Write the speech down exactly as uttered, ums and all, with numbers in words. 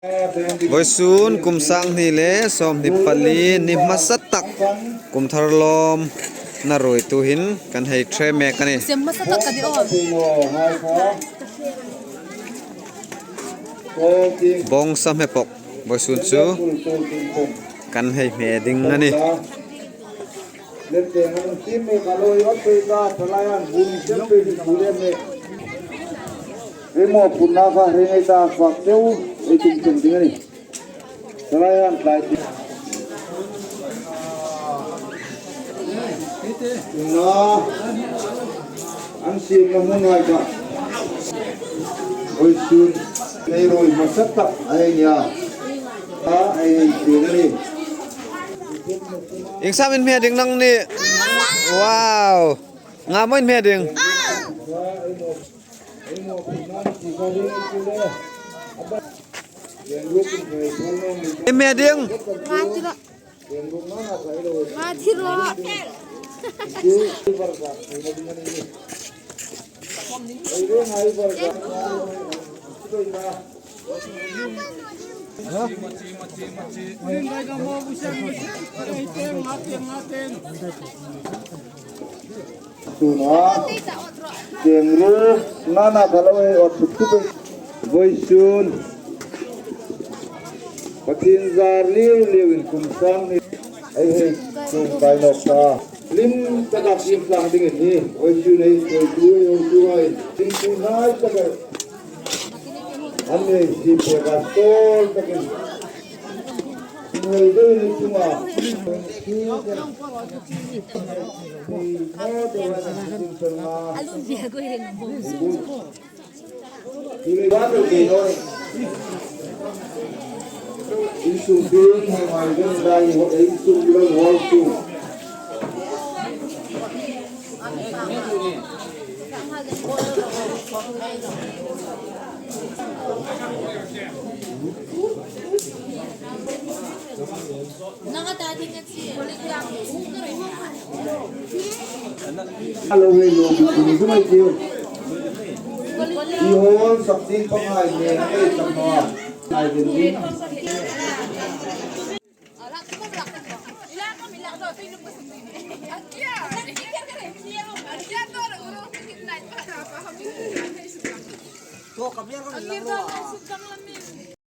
Vawisun kum sang hni le sawmhni pali ni hmasa tak kum thar lawmna ruoitu hin kan hei ṭhe mek a nih. Sem hmasa tak ka ti aw. Bawngsa hme pawk vawisun chu kan hei hme ding a nih. Lem teng an tim mek a lo i ot pei ta, thalai an bun sem pei ni bu lem mek. Ei maw phunna kha hre ngei ta, fak teu ei tum tum ding a nih. Thalai an tlai ti. Na. An siemna hmun ngai ka. Vawisun. Ei ruoi hmasa tak a hei nia. A hei hei ti na ni. Ieng sam in hme ding nang ni? Wow. Nga maw in hme ding? In hme ding? Nga tiro. Nga tiro. Tuna, keng ru, nana ka lo ei ot tuk tuk ei. Vawisun. Pathien zar liu liu in kum sang hni ei hei tum kai nawk ta. Hlim taka kim tlang ding in hi. Vawisun ei, ei tu, ei tu ai. Hlim tu nai taka. An nei si pe ka tol takin. Hnuoi deuin ei tum a. A lum bia ko hin bawm. Insung pin, hang ai dong dai, insung lo, insung. Hello, hello, hello, hello. I hol sak ding pangai ne, ei sak naw. Ngai ding ding.